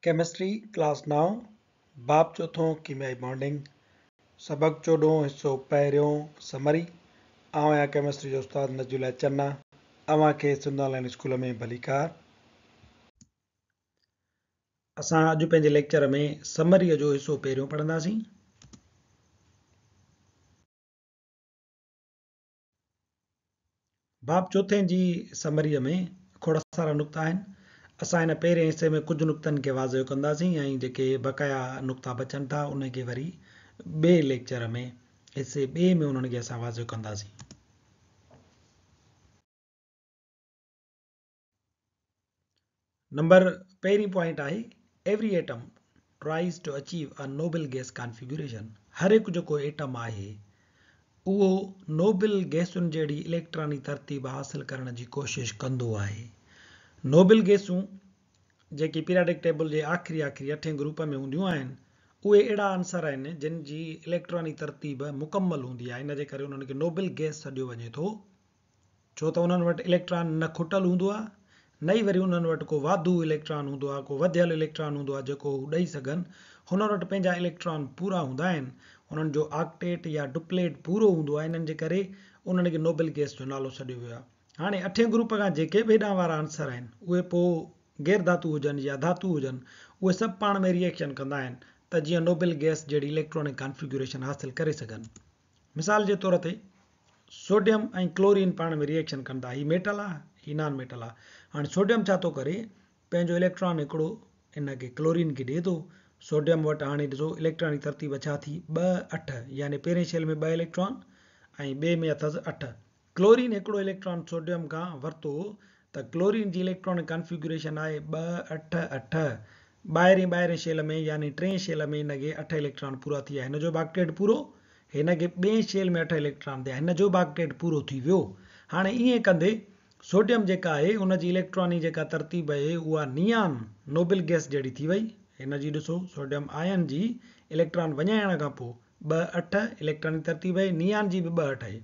Chemistry class نائون، باب چوٿون ڪيميائي بانڊنگ، سبق چوڏهون حصو پهريون، سمري، آئون آهيان ڪيمسٽري جو استاد نجي الله چنا، اوهان کي سنڌ آن لائين اسڪول ۾ ڀليڪار. اسان اڄ پنهنجي ليڪچر ۾ سمريء جو حصو پهريون پڙهنداسين. باب چوٿين جي سمريء ۾ کوڙ سارا نقطا آهن. اسان هن پهرين حصي ۾ ڪجهه نقطن کي واضح ڪنداسين ۽ جيڪي بقايا نقطا بچن ٿا انهن کي وري ٻئي ليڪچر ۾ حصي ٻئي ۾ انهن کي اسان واضح ڪنداسين. نمبر پهرين پوائنٽ آهي Every atom tries to achieve a noble gas configuration هر هڪ جيڪو ايٽم آهي اهو نوبل گئسن جهڙي اليڪٽراني ترتيب حاصل ڪرڻ جي ڪوشش ڪندو آهي. نوبل گئسون جيڪي پيرياڊڪ ٽيبل جي آخري آخري اٺين گروپ ۾ هونديون آهن اهي اهڙا عنصر آهن جن جي اليڪٽراني ترتيب مڪمل هوندي آهي ان جي ڪري انهن کي نوبل گئس سڏيو وڃي ٿو. ڇو ته انهن وٽ اليڪٽران نه کٽل هوندو آهي نه ئي وري انهن وٽ ڪو واڌو اليڪٽران هوندو آهي، ڪو وڌيل اليڪٽران هوندو آهي جيڪو هو ڏئي سگهن. هنن وٽ پنهنجا اليڪٽران پورا هوندا آهن. انهن جو آڪٽيٽ يا ڊپليٽ پورو هوندو آهي انهن جي ڪري انهن کي نوبل گئس جو نالو سڏيو ويو آهي. هاڻي اٺين گروپ کان جيڪي به هيڏانهن وارا عنصر آهن اهي پوء غير ڌاتو هجن يا ڌاتو هجن اهي سڀ پاڻ ۾ ري ايڪشن ڪندا آهن ته جيئن نوبل گئس جهڙي اليڪٽرانڪ ڪانفيگيوريشن حاصل ڪري سگهن. مثال جي طور تي سوڊيم ۽ ڪلورين پاڻ ۾ ري ايڪشن ڪن ٿا هي ميٽل آ هي نان ميٽل آ هاڻي سوڊيم ڇا ٿو ڪري پنهنجو اليڪٽران هڪڙو ان کي ڪلورين کي ڏي ٿو سوڊيم وٽ هاڻي ڏسو اليڪٽراني ترتيب ڇا ٿي 2 8 يعني پهرين شيل ۾ 2 اليڪٽران ۽ ٻئي ۾ اٿس 8 ڪلورين هڪڙو اليڪٽران سوڊيم کان ورتو ته ڪلورين جي اليڪٽرانڪ ڪانفيگريشن آهي ٻه اٺ اٺ. ٻاهرين ٻاهرين شيل ۾ يعني ٽئين شيل ۾ هن کي اٺ اليڪٽران پورا ٿي ويا. هن جو به آڪٽيٽ پورو، هن کي ٻئين شيل ۾ اٺ اليڪٽران ٿيا، هن جو به آڪٽيٽ پورو ٿي ويو. هاڻي ائين ڪندي سوڊيم جيڪا آهي ان جي اليڪٽراني جيڪا ترتيب آهي اها نيان نوبل گئس جهڙي ٿي وئي. هن جي ڏسو سوڊيم آئن جي اليڪٽران وڃائڻ کان پوء ٻه اٺ اليڪٽراني ترتيب آهي، نيان جي به ٻه اٺ آهي.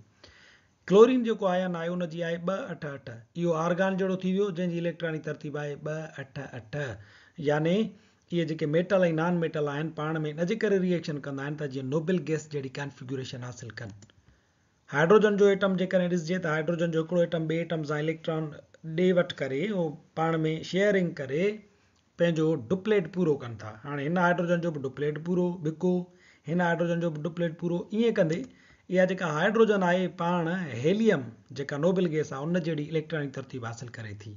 ڪلورين جيڪو آئن آهي ان جي آهي ٻه اٺ اٺ. اهو آرگان جهڙو ٿي ويو جنهن جي اليڪٽراني ترتيب آهي ٻه اٺ اٺ. يعني اهي جيڪي ميٽل ۽ نان ميٽل آهن پاڻ ۾ ان جي ڪري ري ايڪشن ڪندا آهن ته جيئن نوبل گئس جهڙي ڪانفيگيوريشن حاصل ڪن. هائيڊروجن جو ايٽم جيڪڏهن ڏسجي ته هائيڊروجن جو هڪڙو ايٽم ٻئي ايٽم سان اليڪٽران ڏي وٺ ڪري اهو پاڻ ۾ شيئرنگ ڪري پنهنجو ڊپليٽ پورو ڪن ٿا. هاڻي هن هائيڊروجن جو به ڊپليٽ پورو، ٻڪو، هن هائيڊروجن جو به ڊپليٽ پورو، ائين ڪندي اها جيڪا هائيڊروجن آهي پاڻ هيليم جيڪا نوبل گئس آهي ان جهڙي اليڪٽرانڪ ترتيب حاصل ڪري ٿي.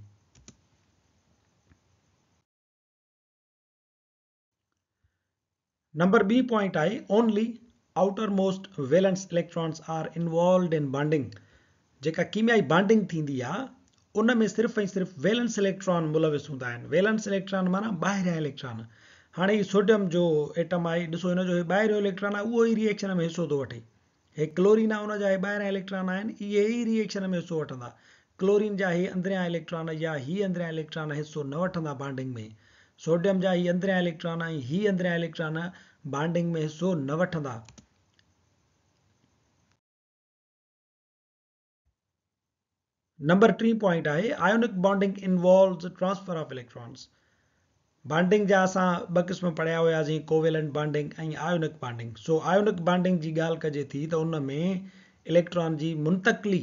نمبر ٻي پوائنٽ آهي Only outermost valence electrons are involved in bonding جيڪا ڪيميائي بانڊنگ ٿيندي آ ان ۾ صرف ۽ صرف ويلنس اليڪٽران ملوث هوندا آهن ويلنس اليڪٽران معنيٰ ٻاهريان اليڪٽران هاڻي هي سوڊيم جو ايٽم آهي ڏسو هن جو هي ٻاهريون اليڪٽران آهي اهو ئي ري ايڪشن ۾ حصو ٿو وٺي هي ڪلورين آهي ان جا هي ٻاهريان اليڪٽران آهن اهي ئي ري ايڪشن ۾ حصو وٺندا. ڪلورين جا هي اندريان اليڪٽران يا هي اندريان اليڪٽران حصو نه وٺندا بانڊنگ ۾. سوڊيم جا هي اندريان اليڪٽران ۽ هي اندريان اليڪٽران بانڊنگ ۾ حصو نه وٺندا. نمبر ٽين پوائنٽ آهي ionic bonding involves transfer of electrons bonding جا اسان ٻه قسم پڙهيا هياسين covalent bonding ۽ ionic bonding so ionic bonding جي ڳالهه ڪجي ٿي ته ان ۾ اليڪٽران جي منتقلي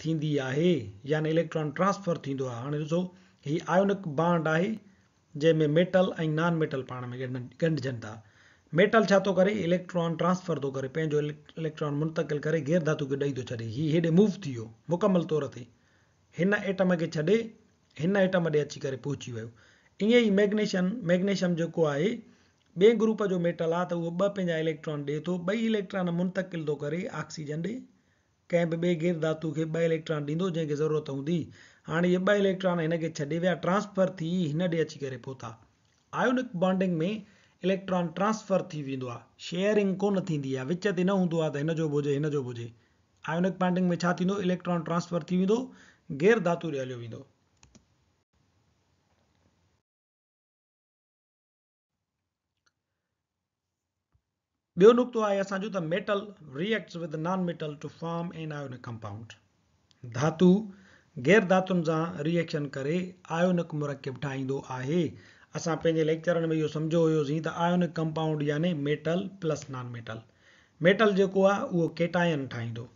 ٿيندي آهي يعني اليڪٽران ٽرانسفر ٿيندو آهي هاڻي ڏسو هي آيونڪ بانڊ آهي جنهن ۾ ميٽل ۽ نان ميٽل پاڻ ۾ ڳنڍجن ٿا. ميٽل ڇا ٿو ڪري؟ اليڪٽران ٽرانسفر ٿو ڪري، پنهنجو اليڪٽران منتقل ڪري غير ڌاتو کي ڏئي ٿو ڇڏي. هي هيڏي موو ٿي ويو مڪمل طور تي هن ايٽم کي ڇڏي هن ايٽم ڏي اچي ڪري پهچي ويو. ائين ئي ميگنيشن، ميگنيشم جيڪو آهي ٻئين گروپ جو ميٽل آهي ته اهو ٻه پنهنجا اليڪٽران ڏئي ٿو، ٻئي اليڪٽران منتقل ٿو ڪري آڪسيجن ڏي. ڪنهن به ٻئي غير ڌاتو کي ٻه اليڪٽران ڏيندو جنهن کي ضرورت هوندي. هاڻي اهي ٻه اليڪٽران هن کي ڇڏي ويا، ٽرانسفر ٿي هن ڏي اچي ڪري پهتا. آيونڪ بانڊنگ ۾ اليڪٽران ٽرانسفر ٿي ويندو آهي، شيئرنگ ڪونه ٿيندي آهي، وچ تي نه هوندو آهي ته هن جو به هجي هن جو به هجي. آيونڪ بانڊنگ ۾ ڇا ٿيندو، اليڪٽران ٽرانسفر ٿي ويندو، غير ڌاتو ڏي هليو ويندو. ٻيو نقطو آهي اسان جو ته metal reacts with non metal to form an ionic compound ڌاتو غير ڌاتن سان ري ايڪشن ڪري آيونڪ مرڪب ٺاهيندو آهي. اسان پنهنجي ليڪچرن ۾ اهو سمجهيو هيوسين ته آيونڪ ڪمپائونڊ يعني metal plus non metal. Metal جيڪو آهي اهو ڪيٽائن ٺاهيندو.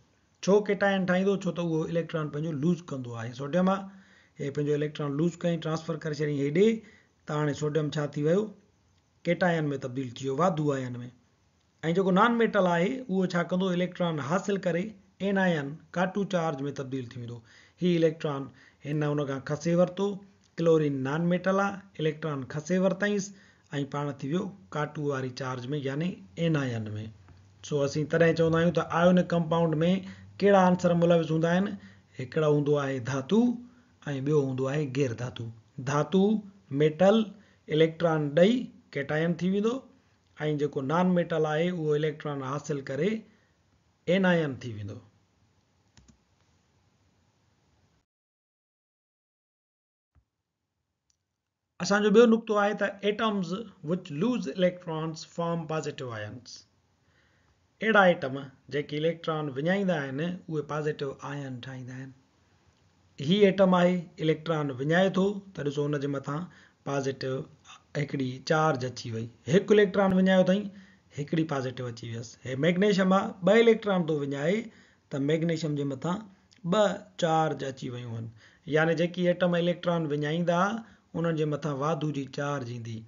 ڇو ڪيٽائن ٺاهيندو؟ ڇو ته اهو اليڪٽران پنهنجو لوز ڪندو آهي. سوڊيم آهي، هي پنهنجو اليڪٽران لوز ڪيائين، ٽرانسفر ڪري ڇڏيائين هيڏي ته هاڻي سوڊيم ڇا ٿي ويو؟ ڪيٽائن ۾ تبديل ٿي ويو، واڌو آئن ۾. ۽ جيڪو نان ميٽل آهي اهو ڇا ڪندو اليڪٽران حاصل ڪري اينائن، ڪاٽو چارج، ۾ تبديل ٿي ويندو. هي اليڪٽران هن ان کان کسي ورتو، ڪلورين نان ميٽل آ، اليڪٽران کسي ورتائينس ۽ پاڻ ٿي ويو ڪاٽو واري چارج ۾ يعني اينائن ۾. سو اسين تڏهن چوندا آهيون ته آيونڪ ڪمپائونڊ ۾ ڪهڙا عنصر ملوث هوندا آهن؟ هڪڙو هوندو آهي ڌاتو ۽ ٻيو هوندو آهي غير ڌاتو. ڌاتو، ميٽل، اليڪٽران ڏئي ڪيٽائن ٿي ويندو ۽ جيڪو نان ميٽل آهي اهو اليڪٽران حاصل ڪري اينائن ٿي ويندو. اسان جو ٻيو نقطو آهي ته atoms which lose electrons form positive ions اهڙا ايٽم جيڪي اليڪٽران وڃائيندا آهن اهي پازيٽو آئن ٺاهيندا آهن. هي ايٽم آهي، اليڪٽران وڃائي ٿو ته ڏسو ان جي مٿان پازيٽو هڪڙي چارج اچي وئي. هڪ اليڪٽران وڃايو اٿائين، هڪڙي پازيٽو اچي ويس. هي ميگنيشم آ، ٻه اليڪٽران ٿو وڃائي ته ميگنيشم جي مٿان ٻه چارج اچي ويون هن. يعني جيڪي ايٽم اليڪٽران وڃائيندا انهن جي مٿان واڌو جي چارج ايندي.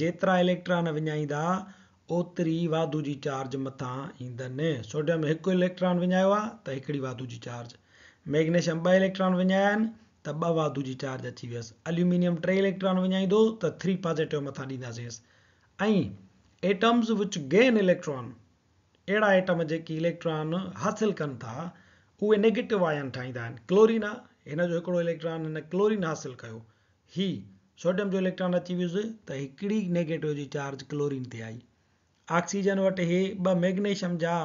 جيترا اليڪٽران وڃائيندا اوتري واڌو جي چارج مٿان ايندن. سوڊيم هڪ اليڪٽران وڃايو آهي ته هڪڙي واڌو جي چارج. ميگنيشيم ٻه اليڪٽران وڃايا آهن ته ٻه واڌو جي چارج اچي ويس. اليومينيم ٽي اليڪٽران وڃائيندو ته ٿري پازيٽو مٿان ڏينداسينس. ۽ ايٽمز وچ گين اليڪٽران اهڙا ايٽم جيڪي اليڪٽران حاصل ڪن ٿا اهي نيگيٽو آئن ٺاهيندا آهن. ڪلورين آهي هن جو هڪڙو اليڪٽران هن ڪلورين حاصل ڪيو هي سوڊيم جو اليڪٽران اچي ويس ته هڪڙي نيگيٽو جي چارج ڪلورين تي آئي. آڪسيجن وٽ هي ٻه ميگنيشم جا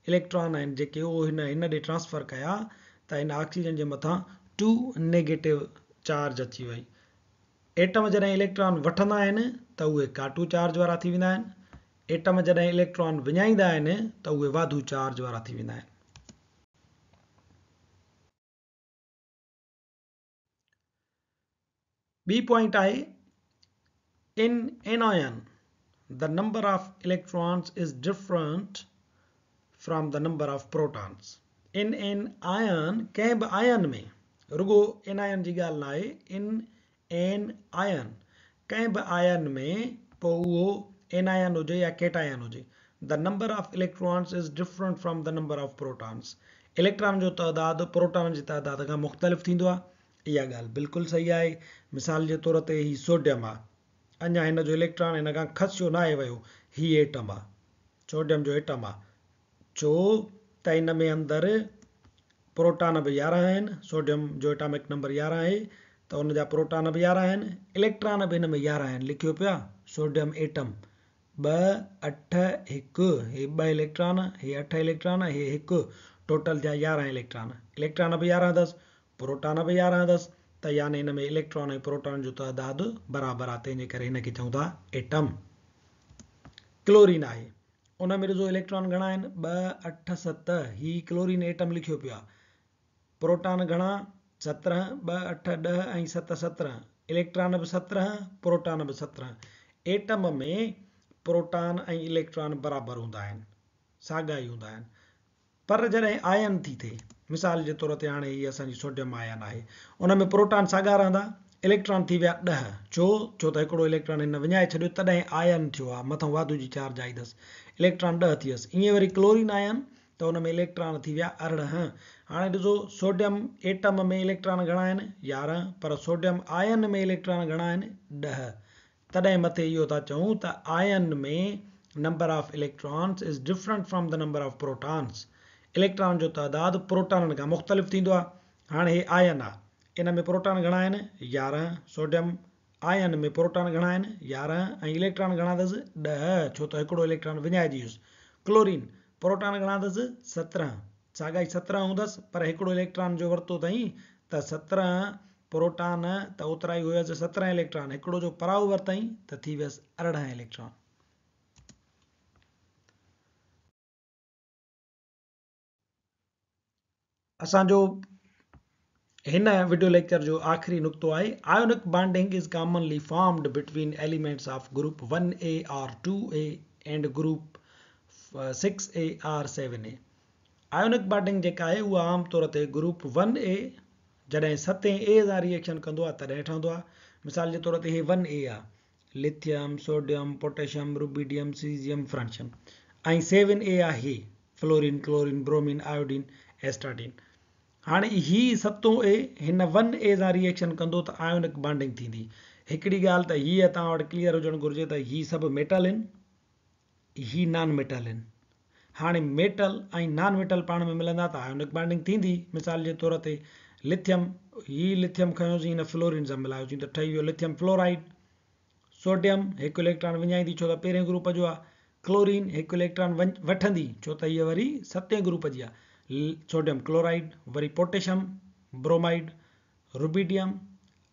اليڪٽران آهن جيڪي اهو هن هن ڏي ٽرانسفر ڪيا ته هن آڪسيجن جي مٿان ٽو نيگيٽو چارج اچي وئي. ايٽم جڏهن اليڪٽران وٺندا آهن ته اهي ڪاٽو چارج وارا ٿي ويندا آهن. ايٽم جڏهن اليڪٽران وڃائيندا آهن ته اهي واڌو چارج وارا ٿي ويندا آهن. ٻي پوائنٽ آهي in anion the number of electrons is different from the number of protons in an ion ڪنهن به آئن ۾ رڳو اينائن جي ڳالهه نه آهي ان اين آئن ڪنهن به آئن ۾ پوء اهو اينائن هجي يا ڪيٽائن هجي the number of electrons is different from the number of protons electron جو تعداد پروٽان جي تعداد کان مختلف ٿيندو آهي. اها ڳالهه بلڪل صحيح آهي. مثال جي طور تي هي سوڊيم آهي. اڃا هن جو اليڪٽران هن کان کسيو ناهي ويو. هي ايٽم آهي. سوڊيم جو ايٽم آهي. ڇو ته هن ۾ اندر پروٽان به 11 آهن. سوڊيم جو ايٽامڪ نمبر 11 آهي ته ان جا پروٽان به 11 آهن. اليڪٽران به هن ۾ 11 آهن. لکيو پيو آهي سوڊيم ايٽم. ٻه، اٺ، هڪ، هي ٻه اليڪٽران، هي اٺ اليڪٽران، هي هڪ، ٽوٽل ٿيا 11 اليڪٽران. اليڪٽران به 11 اٿس، پروٽان به 11 اٿس ته يعني هن ۾ اليڪٽران ۽ پروٽان جو تعداد برابر آهي، تنهن جي ڪري هن کي چئون ٿا ايٽم. ڪلورين آهي، ان ۾ ڏسو اليڪٽران گهڻا آهن، ٻه، اٺ، ست، هي ڪلورين ايٽم لکيو پيو آهي. پروٽان گهڻا؟ 17، ٻه، اٺ، ڏهه ۽ ست 17. اليڪٽران به 17، پروٽان به 17. ايٽم ۾ پروٽان ۽ اليڪٽران برابر هوندا آهن، ساڳا ئي هوندا آهن. پر جڏهن آئن ٿي ٿئي، مثال جي طور تي هاڻي هي اسان جي سوڊيم آئن آهي، ان ۾ پروٽان ساڳا رهندا، اليڪٽران ٿي ويا 10، ڇو؟ ڇو ته هڪڙو اليڪٽران هن وڃائي ڇڏيو تڏهن آئن ٿيو آهي، مٿان واڌو جي چارج آئي اٿس، اليڪٽران 10 ٿي ويس. ائين وري ڪلورين آئن ته ان ۾ اليڪٽران ٿي ويا 18. هاڻي ڏسو سوڊيم ايٽم ۾ اليڪٽران گهڻا آهن؟ 11 پر سوڊيم آئن ۾ اليڪٽران گهڻا آهن؟ 10. تڏهن مٿي اهو ٿا چئون ته ion ۾ number of electrons is different from the number of protons. Electron جو تعداد پروٽانن کان مختلف ٿيندو آهي. هاڻي هي آئن آهي ان ۾ پروٽان گهڻا آهن؟ 11. سوڊيم آئن ۾ پروٽان گهڻا آهن؟ 11 ۽ اليڪٽران گهڻا اٿس؟ 10 ڇو ته هڪڙو اليڪٽران وڃائجي ويس. ڪلورين پروٽان گهڻا اٿس؟ 17 ساڳا ئي 17 هوندس پر هڪڙو اليڪٽران جو ورتو اٿئين ته 17 پروٽان ته اوترا ئي هيس 17 اليڪٽران هڪڙو جو پرائو ورتائين ته ٿي ويس 18 اليڪٽران. اسان جو هن وڊيو ليڪچر جو آخري نقطو آهي، ionic bonding is commonly formed between elements of group one A or two A and group six A or seven A. Ionic bonding جيڪا آهي اها عام طور تي گروپ ون اي جڏهن ستين اي سان ري ايڪشن ڪندو آهي تڏهن ٺهندو آهي. مثال جي طور تي هي ون اي آهي، lithium, sodium, potassium, rubidium, caesium, francium ۽ seven A آهي fluorine, chlorine, bromine, iodine, astatine. هاڻي هي ستون اي هن ون اي سان ري ايڪشن ڪندو ته آيونڪ بانڊنگ ٿيندي. هڪڙي ڳالهه ته هيء توهان وٽ ڪليئر هجڻ گهرجي ته هي سڀ ميٽل آهن، هي نان ميٽل آهن. هاڻي ميٽل ۽ نان ميٽل پاڻ ۾ ملندا ته آيونڪ بانڊنگ ٿيندي. مثال جي طور تي لٿيم، هي لٿيم کنيوسين هن فلورين سان ملايوسين ته ٺهي ويو لٿيم فلورائيڊ. سوڊيم هڪ اليڪٽران وڃائيندي ڇو ته پهرين گروپ جو آهي. ڪلورين هڪ اليڪٽران وٺندي ڇو ته هيء وري ستين گروپ جي آهي. سوڊيم ڪلورائيڊ، وري پوٽيشم برومائيڊ، روبيڊيم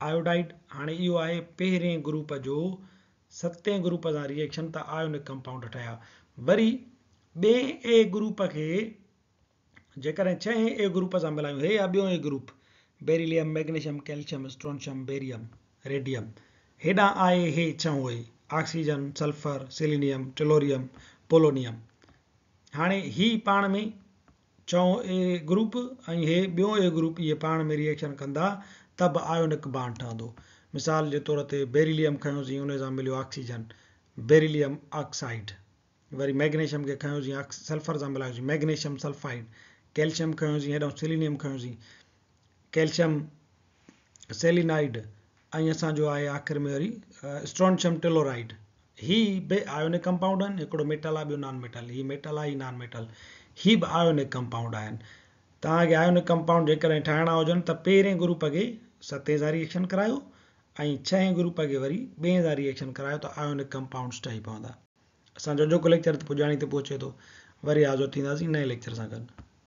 آيوڊائيڊ. هاڻي اهو آهي پهرين گروپ جو ستين گروپ سان ري ايڪشن ته آيونڪ ڪمپائونڊ ٺهيا. وري ٻئين اي گروپ کي جيڪڏهن ڇهين اي گروپ سان ملايون هي يا ٻيون A group, beryllium, magnesium, calcium, strontium, barium, radium, هيڏانهن آهي هي ڇهون A, oxygen, sulphur, selenium, tellurium, polonium. هاڻي هي پاڻ ۾ ڇهون اي گروپ ۽ هي ٻيون اي گروپ اهي پاڻ ۾ ري ايڪشن ڪندا ته به آيونڪ بانڊ ٺهندو. مثال جي طور تي بيريليم کنيوسين ان سان مليو آڪسيجن، بيريليم آڪسائيڊ. وري مئگنيشيم کي کنيوسين سلفر سان ملايوسين مئگنيشيم سلفائيڊ، ڪئلشيم کنيوسين هيڏانهن سيلينيم کنيوسين ڪئلشيم سيلينائيڊ ۽ اسان جو آهي آخر ۾ وري اسٽرونشيم ٽيلورائيڊ. هي به آيونڪ ڪمپائونڊ آهن، هڪڙو ميٽل آهي ٻيو نان ميٽل، هي ميٽل آهي هي نان ميٽل، هي به آيونڪ ڪمپائونڊ آهن. توهان کي آيونڪ ڪمپائونڊ جيڪڏهن ٺاهڻا هجن ته پهرين گروپ کي ستين سان ري ايڪشن ڪرايو ۽ ڇهين گروپ کي وري ٻئين سان ري ايڪشن ڪرايو ته آيونڪ ڪمپائونڊس ٺهي پوندا. اسان جو اڄوڪو ليڪچر پڄاڻي تي پهچي ٿو. وري حاضر ٿينداسين نئين ليڪچر سان گڏ.